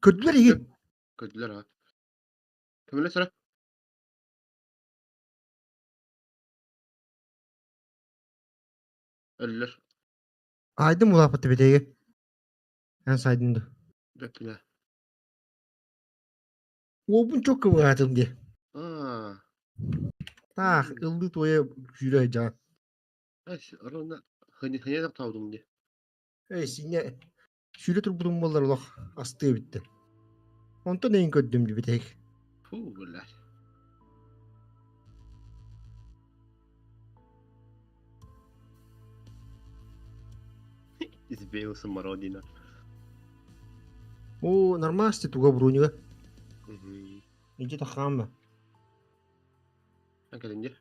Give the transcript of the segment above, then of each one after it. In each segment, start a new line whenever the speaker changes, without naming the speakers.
Көрдүлэр иһин.
Көрдүлэр аа. Көмөлөс эрэ. Өллөр.
Айдым улааппыт битеге. Эн сайдын ду.
Бэппинэ.
Уолбун чокка быһаатым дии.
Аа.
Таах, ыллыы туойа сүүрэ сылдьаҕын.
Ровно хыня тохтообутум дии.
Эй, синньэ сүүрэ турбутум буоллар олох астыа эбиттэр. Онтон эйин көрдүм дии бүтэһик.
Фу, блядь. Избил самородина.
О, нормасти туга бронюга. Иди тахаама.
Кэлин дии.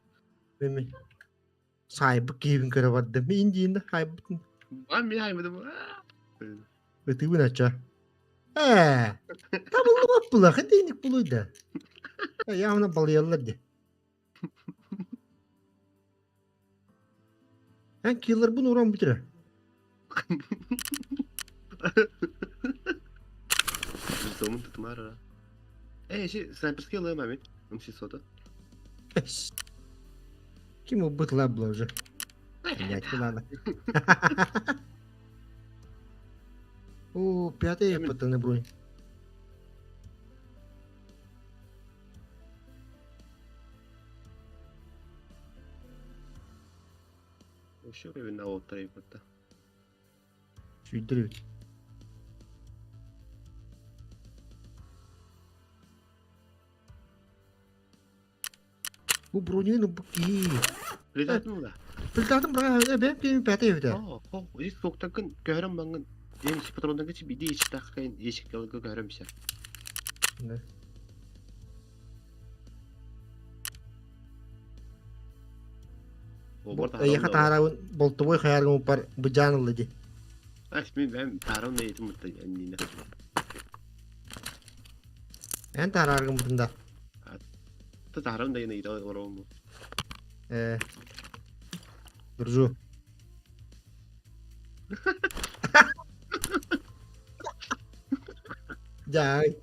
Мен Саайбыт киһибин көрө бардым. Мин диин да хаайбытын.
Мин хаайбытым.
Ытыыбын ача. Ээ, табыллыбат булах, итиник булуй да. Явно балыйаллар ди. Эн киллербын уран бүтүрэ.
Зомун тутумара. Эй, ши снайперский ылыам амин. Умси сота.
Ким ылбыт была уже. Блять, ладно. О, пятый патаны бронь.
Еще уровень на оттайбыта.
Сүйдүрүбүт. Бу бронюну бу кии.
Плитатын да.
Плитатын бра бэм пиэм пятый эбитэ.
О, о, ис суоктакын көһөрөн баңгын. Эм патроннарга чи биди ичтахкайын ешиккалыга көһөрөм бисэ.
Да. Эйиэхэ таһаарабын болтовой хайааргым уппар быдьаан ылла дии.
Ас мин бэм таарам нэйтим мутта аннина.
Эн таарааргым бутун да.
Та таарам да яна ида ороому.
Э. Дружу. Дьай.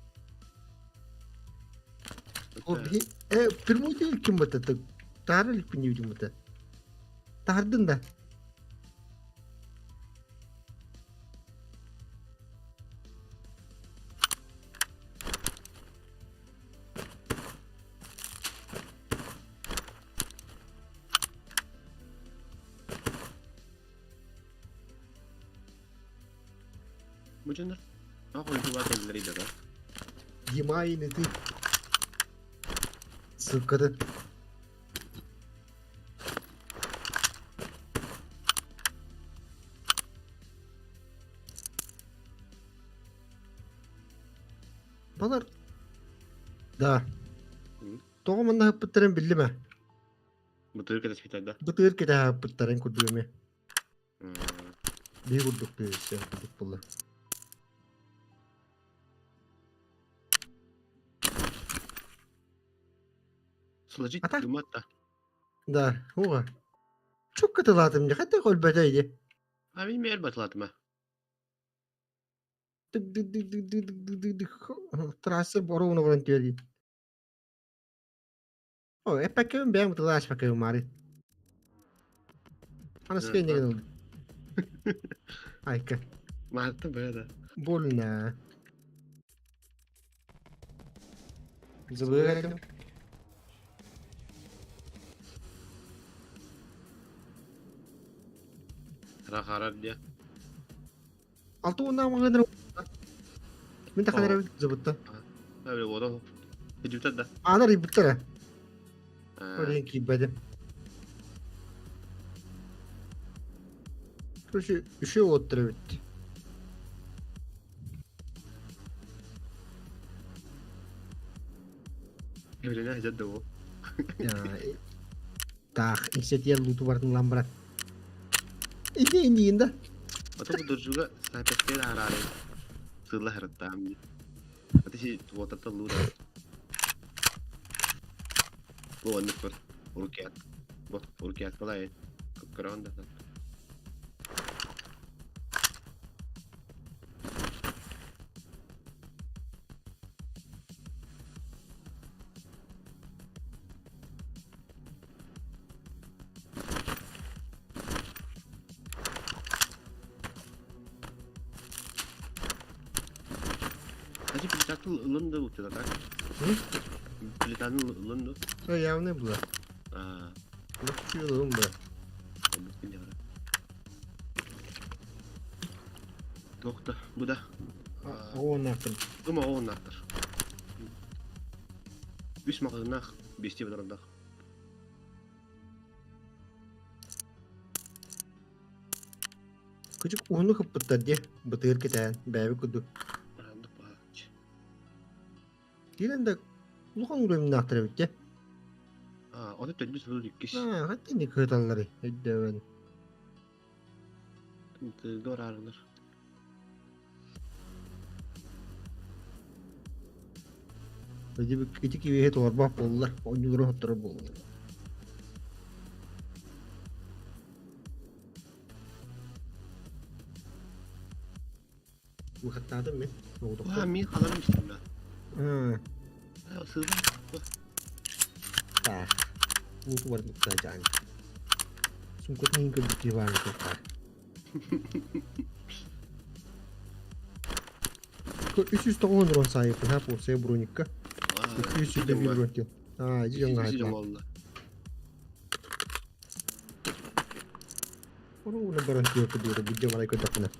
Э, Пермуди ким вот это? Таары иликпин диэбитим это. Таһырдын да.
Бу дьоннор ах ойдулар кэллэр идэ
Димайны ты. Ссылканы. Балар Да. Тоҕо манна ыппыттарын биллим ээ.
Бытыыр кэтэспитэр да?
Бытыыр кэтэһэ курдук эмиэ. Биир курдук түһүсэ курдук буолла.
Сложить
Ата?
гыммат да.
Да, уга. Чук кытылаатым дьэ, хата өлбөтө ди.
А мин мээр батылаатыма.
Трасса боруна баран түөрди. О, эппэккэбин бэйэм ытылааспаккабын маары. Аныска иннигин ылдым. Айка.
Мааттан бэйэ да.
Больно. Забыл этим.
Рахарар диэ.
Алты уонна маҕаһыыннар Мин да ханара забытта.
Öyle ода. Хүдүтэр да.
Аанар ыйбыттара. Орен киирбэтим. Короче, үчүгэй уоттар эбит.
Эбилэнэ сылдьар да буо.
Таах, иксэтиэр лууту барытын ылан баран. Ити иннигин да.
Ото бу дуржуга снайперскай араары сыылла сырыттаам дии. Ати си туотата луура. Бу оннук көр. Урукиат. Бу урукиат балай. Көрөҕүн да. Значит, плитатын ылын да лучше, так? Плитаны ылын да?
А явно было.
А,
Лучше ылын было.
Тохта, бу да.
Ооннаахтар.
Кыма ооннаахтар. Үс маҕаһыыннаах, биэстии барардаах.
Кычык уһуннук ыппыттар дии, бытыгыр кэтээн, бэйэбит курдук. Киирэн да улахан уровеннаахтар эбит дии.
Аа, ону төрдүс сыл иккис.
Аа, хаттан ини кыһыталларый, өйдөөбөн.
Тыга бараарылар.
Ити ити кибиэһи толорбох буоллар, оонньуулары хотторор буоллар. Выходтаатым мин.
Уха мин халарым истим да.
Аа.
Сыыба.
Так. Ууту барбыт саадьаан. Сумкатын иһин көрбүт киһи баарын суохтаар. 390 рон саайыппын ха порция броникка. 201 рон тил. Аа, ити дьоҥҥо хайта. Ону уна баран тиэртэ диэри бүддэ барай көрдөхпүнэ.